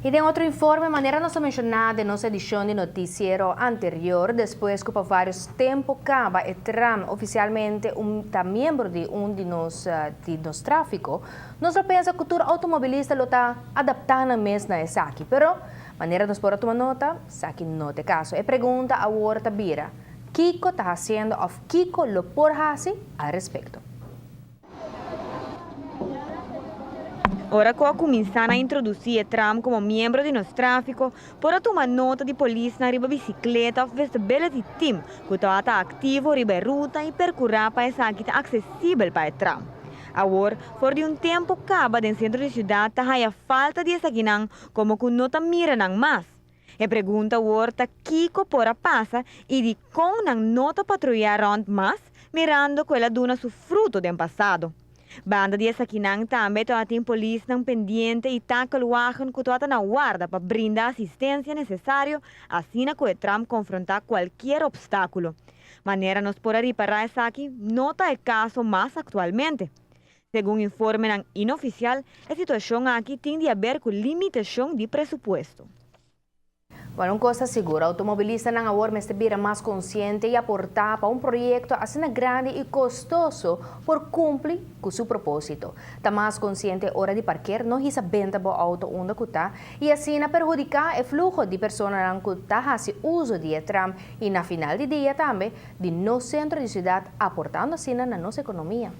I den otro informe, manera nos a menshoná den nos edishon di notisiero anterior, despues ku pa vários tempu kaba e tram ofisialmente un ta miembro di un di nos di nos tráfiko, nos lo pensa ku tur outomobilista lo ta adaptá nan mes na esaki. Pero, manera nos por a tuma nota, esaki no ta e kaso. E pregunta awor ta bira, kiko ta hasiendo òf kiko lo por hasi al respekto? Ora ku a kuminsá na introdusí e tram komo miembro di nos tráfiko, por a tuma nota di polisnan riba bisikleta òf visibility team ku tabata aktivo riba e ruta i perkurá pa esaki ta aksesibel pa e tram. Awor, for di un tempu kaba den sentro di siudat ta haya falta di esakinan komo ku no ta mira nan mas. E pregunta awor ta kiko por a pasa i dikon nan no ta patruyá rònt mas, mirando ku el a duna su fruto den pasado. Banda di esakinan tambe tabatin polisnan pendiente i takelwagen ku tabata na warda pa brinda asistensia nesesario asina ku e tram konfrontá kualkier opstákulo. Manera nos por a ripará esaki no ta e kaso mas aktualmente. Segun informenan inofisial, e situashon aki tin di aber ku limitashon di presupuesto. Bueno, un kos ta sigur, outomobilistanan awor mester bira mas konsiente i aportá pa un proyekto asina grandi i kostoso por kumpli ku su propósito. Ta mas konsiente ora di parker, no hisa benta bo outo unda ku ta i asina perhudiká e fluho di personanan ku ta hasi uso di e tram i na final di dia tambe di nos sentro di siudat aportando asina na nos ekonomia.